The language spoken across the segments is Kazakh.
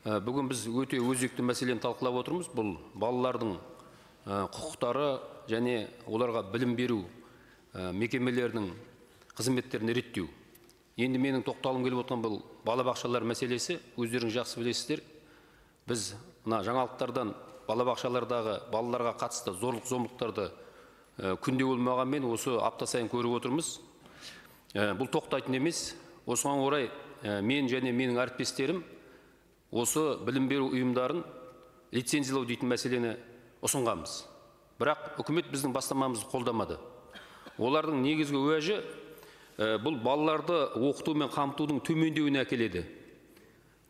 Бүгін біз өте өзекті мәселені талқылап отырмыз. Бұл балалардың құқықтары және оларға білім беру мекемелерінің қызметтерін реттеу. Енді менің тоқталғым келіп отырған бұл балабақшалар мәселесі. Өздеріңіз жақсы білесіздер. Біз мына жаңалықтардан балабақшалардағы балаларға қатысты зорлық-зомбылықтарды күнде болмағанмен осы апта сайын көріп отырмыз. Бұл тоқтайтын емес. Осыған орай мен және менің әріптестерім осы білім беру ұйымдарын лицензиялау дейтін мәселені ұсынғанбыз. Бірақ үкімет біздің бастамамызды қолдамады. Олардың негізгі уәжі бұл балаларды оқыту мен қамтудың төмендеуіне әкеледі.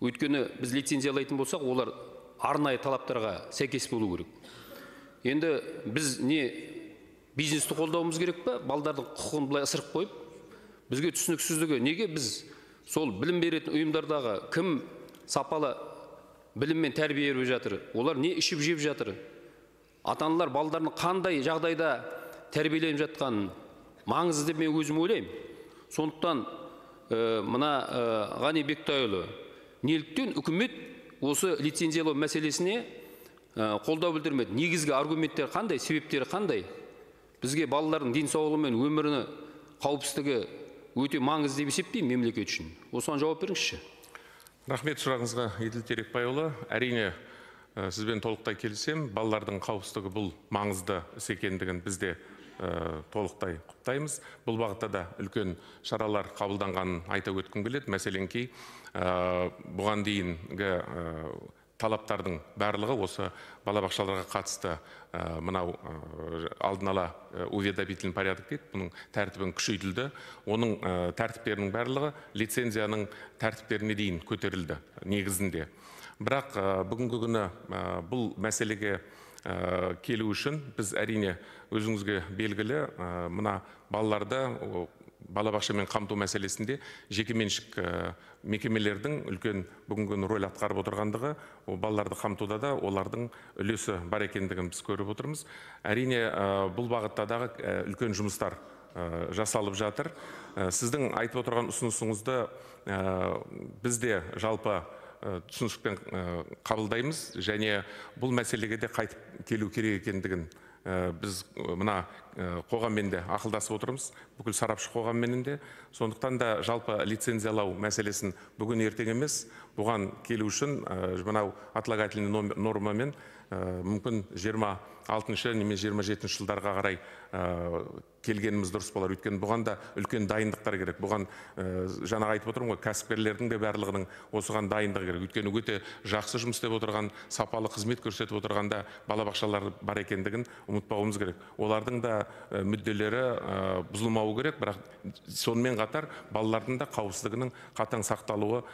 Өйткені біз лицензиялайтын болсақ, олар арнайы талаптарға сәйкес болу керек. Енді біз не бизнесті қолдауымыз керек пе? Балдардың құқығын былай ысырып қойып, бізге түсініксіздігі, неге біз сол білім беретін ұйымдардағы кім сапалы білім мен тәрбие беріп жатыр, олар не ішіп жеп жатыр, ата-аналар балдарының қандай жағдайда тәрбиеленіп жатқанын маңызды деп мен өзім ойлаймын. Сондықтан мына Ғани Бектайұлы, неліктен үкімет осы лицензиялау мәселесіне қолдау білдірмеді? Негізгі аргументтер қандай, себептері қандай? Бізге балалардың денсаулығы мен өмірінің қауіпсіздігі өте маңызды деп есептеймін мемлекет үшін. Осыған жауап беріңізші. Рахмет сұрағыңызға, Еділ Терекбайұлы. Әрине, сізбен толықтай келісемін. Балалардың қауіпсіздігі бұл маңызды іс екендігін біз де толықтай құптаймыз. Бұл бағытта да үлкен шаралар қабылданғанын айта өткім келеді. Мәселенки, бұған дейінгі талаптардың барлығы осы балабақшаларға қатысты мынау алдын ала уведомительный порядок дейді, бұның тәртібін күшейтілді. Оның тәртіптерінің барлығы лицензияның тәртіптеріне дейін көтерілді негізінде. Бірақ бүгінгі күні бұл мәселеге келу үшін біз әрине өзіңізге белгілі мына балаларды балабақшамен қамту мәселесінде жекеменшік мекемелердің үлкен бүгінгі күні рөл атқарып отырғандығы, балаларды қамтуда да олардың үлесі бар екендігін біз көріп отырмыз. Әрине, бұл бағытта дағы үлкен жұмыстар жасалып жатыр. Сіздің айтып отырған ұсынысыңызды біз де жалпы түсіністікпен қабылдаймыз және бұл мәселеге де қайтып келу керек екендігін біз мына қоғаммен де ақылдасып отырмыз, бүкіл сарапшы қоғамменен де. Сондықтан да жалпы лицензиялау мәселесін бүгін ертең емес, бұған келу үшін мынау отлагательный нормамен мүмкін 26 немесе 27 жылдарға қарай келгеніміз дұрыс болар. Өйткені бұған да үлкен дайындықтар керек. Бұған жаңа айтып отырмын ғой, кәсіпкерлердің де барлығының осыған дайындығы керек. Өйткені өте жақсы жұмыс істеп отырған, сапалы қызмет көрсетіп отырғанда балабақшалар бар екендігін ұмытпауымыз керек. Олардың да мүдделері бұзылмауы керек, бірақ сонымен қатар балалардың да қауіпсіздігінің қатаң сақталуы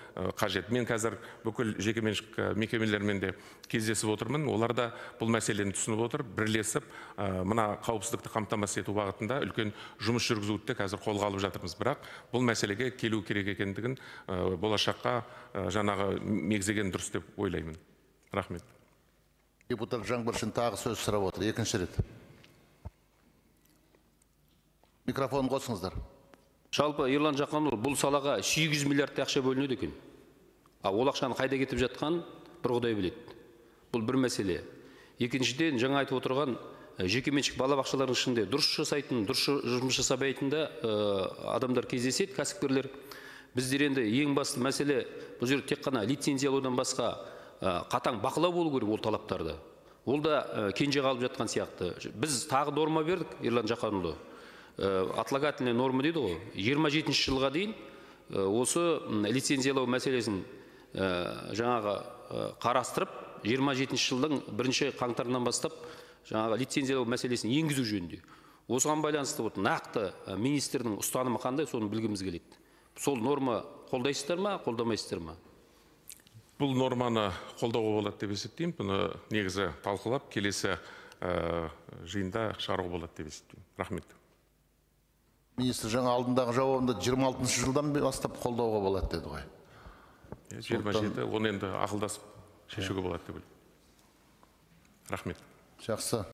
қажет. Мен қазір бүкіл жекеменшік мекемелермен де кездесіп отырмын. Олар да бұл мәселені түсініп отыр, бірлесіп мына қауіпсіздікті қамтамасыз ету бағытында үлкен жұмыс жүргізуді қазір қолға алып жатырмыз. Бірақ бұл мәселеге келу керек екендігін болашаққа жаңағы мегзеген дұрыс деп ойлаймын. Рахмет. Депутат Жаңбыршин тағы сөз сұрап отыр. Екінші рет. Микрофон қосыңыздар. Жалпы, Ерлан Жақанұлы, бұл салаға 800 миллиард ақша бөлінеді екен. А ол ақшаны қайда кетіп жатқанын бір Құдай біледі. Бұл бір мәселе. Екіншіден, жаңа айтып отырған жекеменшік балабақшалардың ішінде дұрыс жасайтын, дұрыс жұмыс жасамайтын да адамдар кездеседі, кәсіпкерлер. Біздер енді ең басты мәселе бұл жерде тек қана лицензиялаудан басқа қатаң бақылау болу керек ол талаптарды. Ол да кенже қалып жатқан сияқты. Біз тағы норма бердік, Ерлан Жақанұлы. Отлагательная норма дейді ғой. 27 жылға дейін осы лицензиялау мәселесін жаңағы қарастырып, 27 жылдың бірінші қаңтарынан бастап жаңағы лицензиялау мәселесін енгізу жөнінде. Осыған байланысты вот нақты министрдің ұстанымы қандай, соны білгіміз келеді. Сол норма қолдайсыздар ма, қолдамайсыздар ма? Бұл норманы қолдауға болады деп есептеймін. Бұны негізі талқылап, келесі жиында шығаруға болады деп есептеймін. Рахмет. Министр жаңа алдындағы жауабында 26 жылдан бастап қолдауға болады деді ғой. 27, оны енді ақылдасып шешуге болады деп ойлаймын. Рахмет. Жақсы.